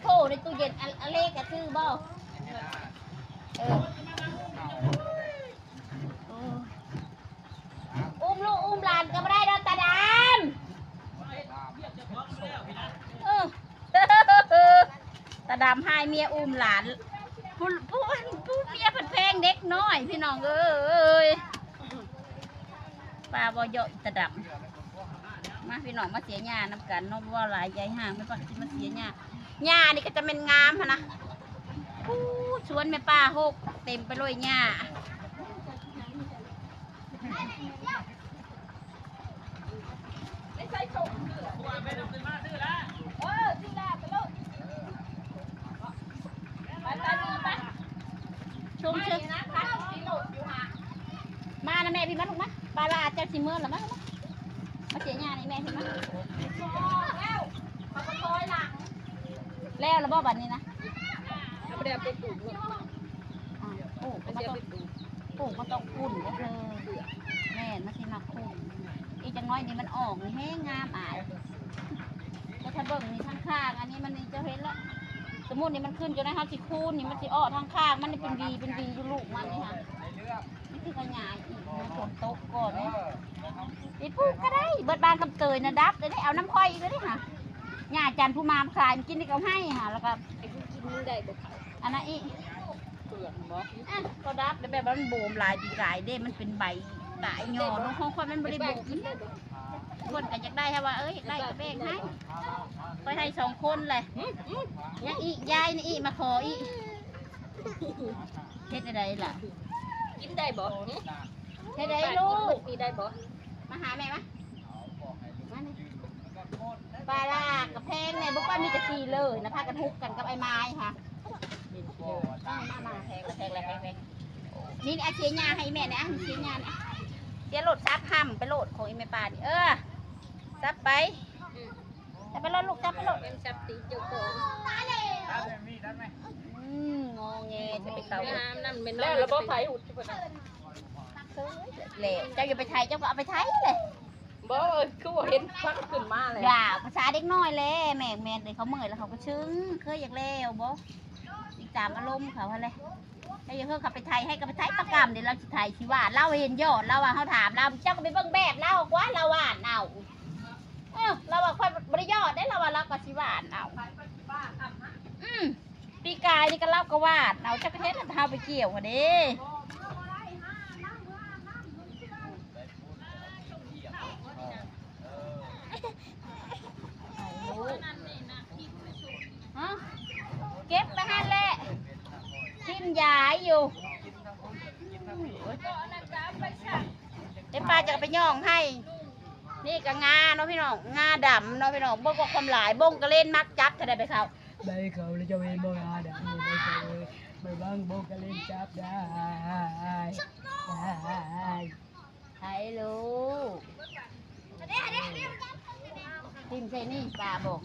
ໂທໃນຕູ້ເຢັນ ອາ ອາເລກະຊື້ບໍ່? ເອີ ໂອ້ ອຸ້ມລູກອຸ້ມຫຼານກໍບໍ່ໄດ້ດອກຕາດຳ. ເອີ ຕາດຳຮ້າຍເມຍອຸ້ມຫຼານ ຜູ້ ຜູ້ ຜູ້ເມຍພັດແພງເດັກນ້ອຍ ພີ່ນ້ອງເອີຍ. ປ້າເວົ້າເຍາະອີຕາດຳ. ມາພີ່ນ້ອງ ມາເສຍຫຍ້ານຳກັນເນາະ ເວົ້າຫຼາຍໃຫຍ່ຫ່າງ ແມ່ນປະ ຊິມາເສຍຫຍ້າ. ຫຍ້ານີ້ກໍຈະແມ່ນງາມຫັ້ນນະ. ປູ້ ສວນແມ່ປ້າຮົກເຕັມໄປໂລຍຫຍ້າ. ມານະແມ່ ພີ່ມາລູກມາ. ປາຫຼ້າເຈົ້າຊິເມືອລະ ມາລູກມາ. ມາເສຍຫຍ້າໃຫ້ແມ່ ພີ່ມາ. ແລ້ວລະບໍ່ບັດນີ້ນະ? ເອົາໄປ ເອົາໄປປູກໂລດ. ອ່າ ປູກມັນຕ້ອງ ປູກມັນຕ້ອງຂຸ້ນເດີ. ແມ່ນ ມັນຊິມັກຂຸ້ນ. ອີກຈັກໜ້ອຍນີ້ມັນອອກນີ້ແຮງງາມອາຍ. ແຕ່ຖ້າເບິ່ງນີ້ທາງຂ້າງອັນນີ້ມັນນີ້ ເຈົ້າເຫັນລະ. ສົມມຸດນີ້ມັນຂຶ້ນຢູ່ໃນ ເຮົາຊິຄູນນີ້ ມັນຊິອອກທາງຂ້າງ ມັນນີ້ເປັນຫວີເປັນຫວີຢູ່ລູກມັນນີ້ຫະ. ນີ້ຄືຂະຫຍາຍອີກ ຝົນຕົກກ່ອນນີ້ ໄປປູກກໍໄດ້. ເບິດບ້ານຄຳເຕີຍນະ ດັບເດ້ ເອົານຳຂ້ອຍອີກເດ້ຫະ. ຫຍ້າຈັນຜູ້ມາມຂາຍກິນນີ້ກໍໃຫ້ຫະ ແລ້ວກໍ ໄປກິນໄດ້ບໍ່ເຂົ້າ ອັນນັ້ນອີກ ເປືອກບໍ່? ອ່ະ ກໍດັບ ແບບວ່າມັນໂບມຫຼາຍປີກາຍເດ້ ມັນເປັນໃບຕາຍຍໍ້. ຂອງຂ້ອຍມັນບໍ່ໄດ້ໂບມ ເພິ່ນກໍຢາກໄດ້ ຖ້າວ່າ ເອີ ຢາກໄດ້ກໍແບ່ງໃຫ້. ຂ້ອຍໃຫ້ສອງຄົນແຫຼະ. ຫຶ ຫຶ ຍັງອີກ ຍາຍນີ້ອີກ ມາຂໍອີກ. ເຮັດແນວໃດລະ? ກິນໄດ້ບໍ່? ຫຶ ເຮັດໃດລູກ? ກິນໄດ້ບໍ່? ມາຫາແມ່ມາ. ມານີ້ ປາຫຼ້າກະແພງແນ່ ບໍ່ປານມີແຕ່ສີ່ເລີນະ ພາກັນຮຸກກັນກັບໄອ້ມາຍຫະ. ມາ ມາ ມາ ແພງລະ ແພງລະ ແພງ ແພງ. ນີ້ ນີ້ ອາ ເສຍຫຍ້າໃຫ້ແມ່ແນ່ ອາ ເສຍຫຍ້າແນ່. ເສຍໂລດ ສັບຫ້ຳໄປໂລດຂອງອີ່ແມ່ປ້ານີ້. ເອີ ສັບໄປ ສັບໄປໂລດລູກ ສັບໄປໂລດ. ສັບຕີນເຈົ້າຂອງ. ອືມ ງໍແງ ຈະໄປເຊົາ ໄປຫານ້ຳແມ່ນ້ອຍ. ແລ້ວລະບໍ່ໄຖຫຸດ ແລ້ວເຈົ້າຢ່າໄປໄຖ ເຈົ້າກໍເອົາໄປໄຖແຫຼະ. ບໍ່ ຄືວ່າເຫັນຄວັນຂຶ້ນມາແລ້ວ. ຢ່າ ພາສາເດັກນ້ອຍແຫຼະ. ແມ່ນ ແມ່ນເດ້ ເຂົາເມື່ອຍແລ້ວເຂົາກໍຊຶ້ງ. ເຄີຍຢາກແລ້ວບໍ່? ຕິດຕາມອາລົມເຂົາຫັ້ນແຫຼະ. ແລ້ວຢ່າເຮີ້ເຂົາໄປໄຖໃຫ້ ກໍໄປໄຖປາກຳເດ້. ລາວຊິໄຖຊິຫວ່ານ ລາວເຫັນຍອດ ລາວວ່າ ເຮົາຖາມລາວ ເຈົ້າກໍໄປເບິ່ງແບບລາວກວ່າ ລາວຫວ່ານເອົາ. ເອີ ລາວວ່າຂ້ອຍບໍ່ໄດ້ຍອດເດ້ ລາວວ່າລາວກໍຊິຫວ່ານເອົາ. ອືມ ປີກາຍນີ້ກໍລາວກໍຫວ່ານເອົາ ຈັກເຮັດໃຫ້ເຮົາໄປກ່ຽວຫັ້ນເດ້ ຮະ ເກັບໄປຫັ້ນແຫຼະ ຖິ້ມຢາຍຢູ່. ເອີ ເອີ ປ້າຈະໄປຍ່ອງໃຫ້. ນີ້ກໍງາເນາະພີ່ນ້ອງ ງາດຳເນາະພີ່ນ້ອງ. ເບິ່ງວ່າຄວາມຫຼາຍ ບົງກະເລນມັກຈັບເທົ່າໃດໄປເຂົ້າ. ໃບເຂົາແລ້ວເຈົ້າເຫັນບໍ່ ງາດຳນີ້ ໃບເຂົາເອີຍ ໄປເບິ່ງບົງກະເລນຈັບໄດ້ ໄດ້ ໄດ້ ໄດ້ລູກ. ຖິ້ມໃສ່ນີ້ ປາບົງ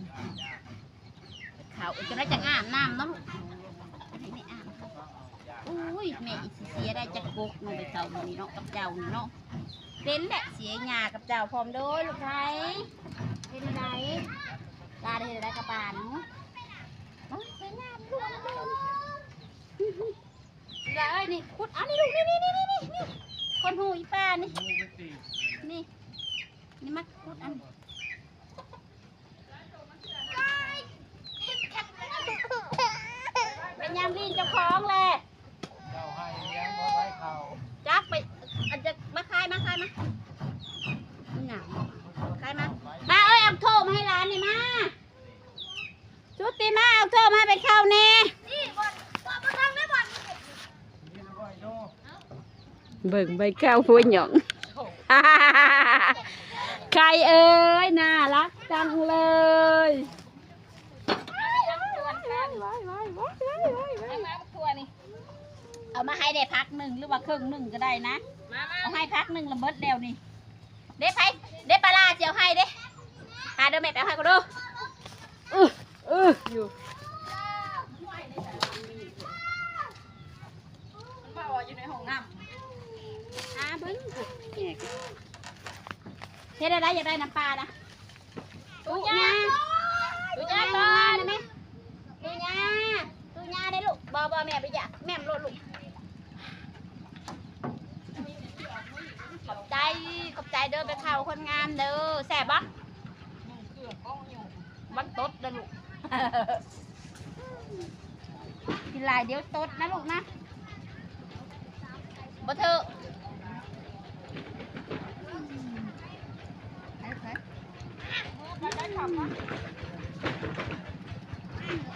ເຂົ້າ ເອີ ຈັ່ງໃດຈັ່ງອາບນ້ຳເນາະລູກ ໃຫ້ແມ່ອາບ. ໂອ້ຍ ແມ່ອີຊິເສຍໄດ້ຈັກກົກເນາະ ໄປເຂົ້າມື້ນີ້ເນາະ ກັບເຈົ້ານີ້ເນາະ. ເປັນແຫຼະ ເສຍຫຍ້າກັບເຈົ້າພ້ອມເດີລູກໄພ. ເປັນໃດ ຕາໄດ້ເຮັດໄດ້ກັບປານ ມາ ເສຍຫຍ້າລູກ ເວລາເອີຍ ນີ້ຂຸດ ອັນນີ້ລູກ ນີ້ ນີ້ ນີ້ ນີ້ ຄົນຫູອີປານີ້ ນີ້ ນີ້ ມາຂຸດອັນ ເປັນຫຍັງລີ້ນເຈົ້າຂອງແຫຼະ ເຈົ້າໃຫ້ລ້ຽງບໍ່ໄດ້ເຂົ້າ ຈັກໄປ ອັນ ຈັກ ມາຄາຍ ມາຄາຍ ມາ ຫຍັງ ຄາຍມາ ມາ ເອີຍ ເອົາໂທມາໃຫ້ຫຼານນີ້ ມາ ຊຸດຕິ ມາ ເອົາໂທມາໃຫ້ໄປເຂົ້າແດ່. ເບິ່ງໃບເຂົ້າຫົວຫຍ້ອງ ໄຂ່ເອີຍ ໜ້າລັກຈັງເລີຍ. ເອົາມາໃຫ້ແດ່ພັກໜຶ່ງ ຫຼືວ່າເຄິ່ງໜຶ່ງກໍໄດ້ນະ ເອົາໃຫ້ພັກໜຶ່ງລະເບິດແລ້ວນີ້. ເດ້ໄຜ ເດ້ປາຫຼ້າຊິເອົາໃຫ້ເດ້ ຫາເດີ ແມ່ໄປເອົາໃຫ້ກ່ອນເດີ. ອື ອື ຢູ່ ມັນມາວ່າຢູ່ໃນຫ້ອງນ້ຳ ຫາເບິ່ງ ເຮັດແນວໃດຢາກໄດ້ນ້ຳປານະ? ຕຸຍາ ຕຸຍາ ຕຸຍາກ່ອນ ຕຸຍາ ຕຸຍາເດ້ລູກ. ບໍ່ ບໍ່ ແມ່ໄປຢາກ ແມ່ໂລດລູກ. ຂອບໃຈ ຂອບໃຈເດີ ແມ່ເຖົ້າຄົນງາມເດີ. ແຊບບໍ່? ມັນຕົດເດີລູກ ກິນຫຼາຍດຽວຕົດນະລູກນະ. ບໍ່ເທີ ໄປ ໄປ ໄປ ໄປ.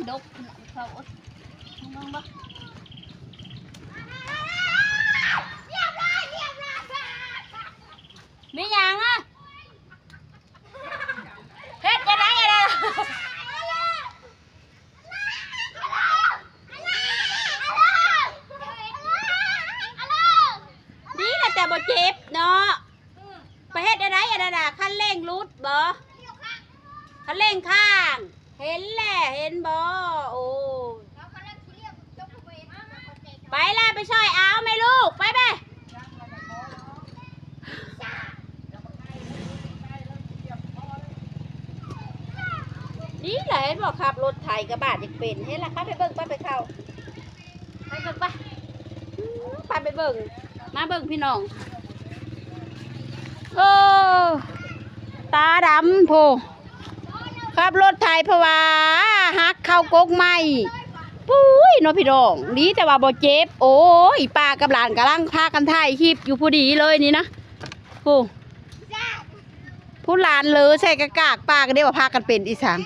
ດົກເຂົາ ເບິ່ງບໍ່ ມີຫຍັງອະ? ເຮັດຈັ່ງໃດອະນະ? ດີລະແຕ່ບໍ່ເຈັບເນາະ. ໄປເຮັດແນວໃດອັນນັ້ນນະ? ຄັນເລັ່ງຫຼຸດບໍ? ຄັນເລັ່ງຄ້າງ. ເຫັນແຫຼະ ເຫັນບໍ່? ໂອ້ ໄປລະ ໄປຊ່ອຍອາວແມ່ລູກ ໄປແມ່. ນີ້ແຫຼະ ເຫັນບໍ່ ຂັບລົດໄຖກະບາດຢາກເປັນ. ເຫັນລະ ໄປ ໄປເບິ່ງ ໄປ ໄປເຂົ້າ ໄປເບິ່ງ ໄປ ໄປ ໄປເບິ່ງ. ມາເບິ່ງພີ່ນ້ອງ ເອີ ຕາດຳໂພ ຂັບລົດໄຖເພາະວ່າຫັກເຂົ້າກົກໄມ້. ປຸ້ຍເນາະພີ່ນ້ອງ ດີແຕ່ວ່າບໍ່ເຈັບ. ໂອ້ຍ ປ້າກັບຫຼານກຳລັງພາກັນຖ່າຍຄລິບຢູ່ພໍດີເລີຍນີ້ນະ. ໂອ້ ຜູ້ຫຼານເລີໃສ່ກະກາກ ປ້າກະໄດ້ວ່າພາກັນເປັນອີ່ສັງ.